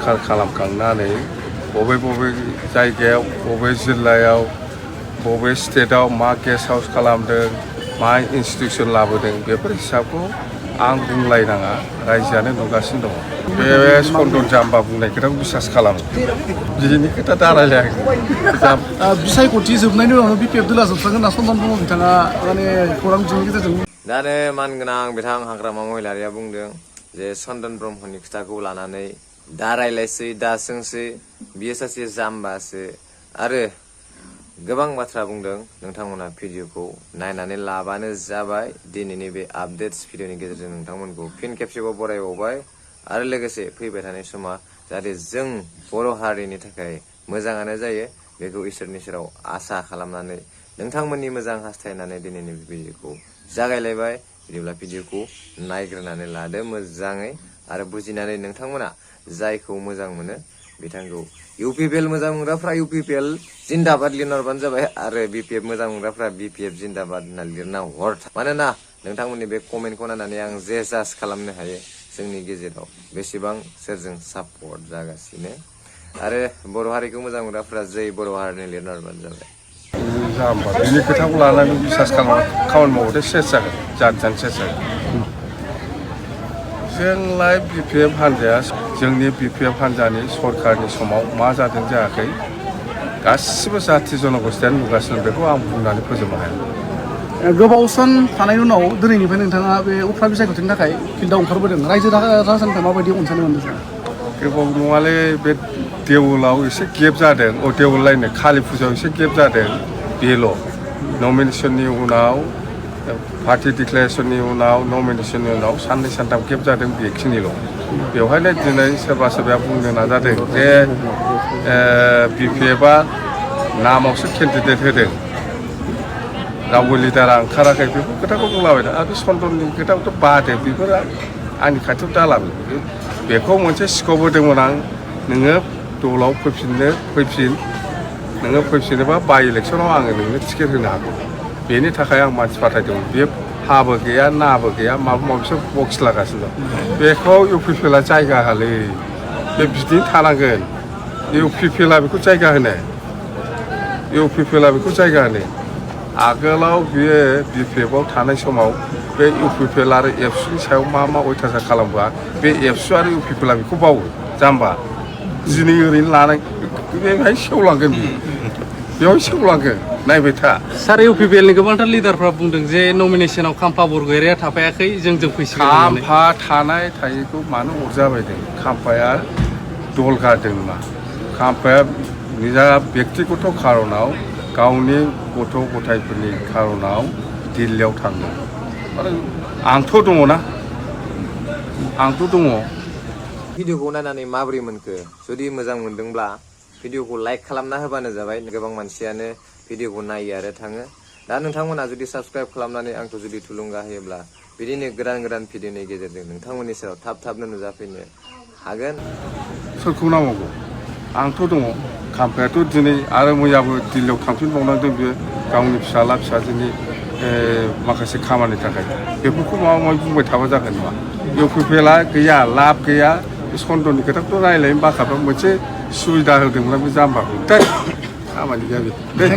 सरखार खालामखांनानै बबे जायगायाव बबे जिल्लायाव बबे स्टेटआव मा गेस्ट हाउस खालामदों मा इन्सटिटिउसन लाबोदों बेफोर हिसाबखौ आं बुंलायनाङा रायजोआनो नुगासिनो दङ बे सन्दन जाम्बा बुंनाय खोथाखौ बिसास खालामो बिनि खोथा दा रायलायाखै बिसायख'थि जोबनायनि उनावनो बिपिएफ दोला जोबस्रांगोन होनना सन्दन ब्रह्म बिथाङा माने खौरां बिजोंनि गेजेरजों दानो मानगोनां बिथां हाग्रामा महिलारिया बुंदों जे सन्दन ब्रह्मनि खोथाखौ लानानै दा रायलायसै दा सोंसै बियो सासे जाम्बासो आरो गोबां बाथ्रा बुंदों नोंथांमोना भिडिअखौ नायनानै लाबानो जाबाय दिनैनि बे आपडेट्स भिडिअनि गेजेरजों नोंथांमोनखौ फिन खेबसेबाव बरायबावबाय आरो लोगोसे फैबाय थानाय समा जाहाथे जों बर' हारिनि थाखाय मोजाङानो जायो बेखौ इसोरनि सेराव आसा खालामनानै नोंथांमोननि मोजां हास्थायनानै दिनैनि भिडिअखौ जागायलायबाय बिदिब्ला भिडिअखौ नायग्रोनानै लादो मोजाङै आरो बुजिनानै नोंथांमोना जायखौ मोजां मोनो बिथांखौ इउपिपिएल मोजां मोनग्राफ्रा इउपिपिएल जिन्दाबाद लिरना हरबानो जाबाय आरो बिपिएफ मोजां मोनग्राफ्रा बिपिएफ जिन्दाबाद होनना लिरना हर मानोना नोंथांमोननि बे कमेन्टखौ नायनानै आं जे जाज खालामनो हायो जोंनि गेजेराव बेसेबां सोरजों सापर्ट जागासिनो आरो बर' हारिखौ मोजां मोनग्राफ्रा जै बर' हारिनि लिरना हरबानो जाबाय जाम्बा बिनि खोथाखौ लानानै बिसास खामानि मावबाथाय सेस जागोन जानो सेस जागोन जोंलाय बिपिएफ हान्जाया जोंनि बिपिएफ हान्जानि सरकारनि समाव मा जादों जायाखै गासिबो जाथि जनगोष्ठियानो नुगासिनो बेखौ आं बुंनानै फोजोबनो हाया गोबाव सान थानायनि उनाव दिनैनिफ्राय नोंथाङा बे उफ्रा बिसायख'थिनि थाखाय फिल्डआव ओंखारबोदों रायजो राजानिफ्राय माबायदि अनसायनाय मोनदों सार गोबाव नङालै बे देवोलाव एसे गेप जादों देवोल लायनो कालि फुजायाव एसे गेप जादों बेल' नमिनेसननि उनाव पार्टि डिक्लेरेसननि उनाव नमिनेसननि उनाव साननै सानथाम गेप जादों बेखिनिल' बेवहायनो दिनै सोरबा सोरबाया बुंनो नाजादों जे बिपिएफआ नामावसो केन्डिडेट होदों रावबो लिडारा ओंखाराखै बेफोर खोथाखौ बुंलाबायदों आरो सन्दननि खोथाखौथ' बादो बेफोर आंनि खाथियाव दालाबो बेखौ मोनसे स्कप होदोंमोन आं नोङो दलाव फैफिन नोङो फैफिनोबा बाइ इलेक्सनाव आङो नोंनो टिकेट होनो हागौ बेनि थाखाय आं मानसि फाथायदोंमोन बे हाबो गैया नाबो गैया माबा माबिसो बक्स लागासिनो दं बेखौ इउपिपिएलआ जायगा होलै बे बिदिनो थानांगोन इउपिपिएलआ बेखौ जायगा होनो इउपिपिएलआ बेखौ जायगा होनो आगोलाव बियो बिपिएफआव थानाय समाव बे इउपिपिएल आरो एबसुनि सायाव मा अयथासार खालामबा बे एबसु आरो इउपिपिएलआ बेखौ बावो जाम्बा दिनै ओरैनो लानाय बेहाय सेवलांगोन बेवहाय सेवलांगोन नायबाय था सार इउपिपिएलनि गोबांथार लिडारफ्रा बुंदों जे नमिनेसनाव खाम्फा बरगयारिया थाफायाखै जों फैसिगोन खाम्फा थानाय थायैखौ मानो अरजाबायदों खाम्फाया दल गारदों नामा खाम्फाया निजा बेक्तिगत खारनाव गावनि गथ' गथायफोरनि खारनाव दिल्लीयाव थांदों आरो आंथ' दङ ना आंथ' दङ भिडिअखौ नायनानै माबोरै मोनखो जुदि मोजां मोनदोंब्ला भिडिअखौ लाइक खालामना होबानो जाबाय गोबां मानसियानो भिडिअखौ नायो आरो थाङो दा नोंथांमोना जुदि साबस्क्राइब खालामनानै आंखौ जुदि थुलुंगा होयोब्ला बिदिनो गोदान भिडिअनि गेजेरजों नोंथांमोननि सेराव थाबनो नुजाफैनो हागोन सोरखौ नांगौ आंथ' दङ खाम्फायाथ' दिनै आरो मैयाबो दिल्लीयाव थांफिनबावनांदों बियो गावनि फिसाला फिसाजोनि माखासे खामानिनि थाखाय बेफोरखौ माबा माबि बुंबाय थाबा जागोन नामा इउपिपिएलआ गैया लाब गैया सन्दननि खोथाखौथ' रायलायनो बाखाबा मोनसे सुबिदा होदोंमोन बे जाम्बाखौ खामानि गैया बे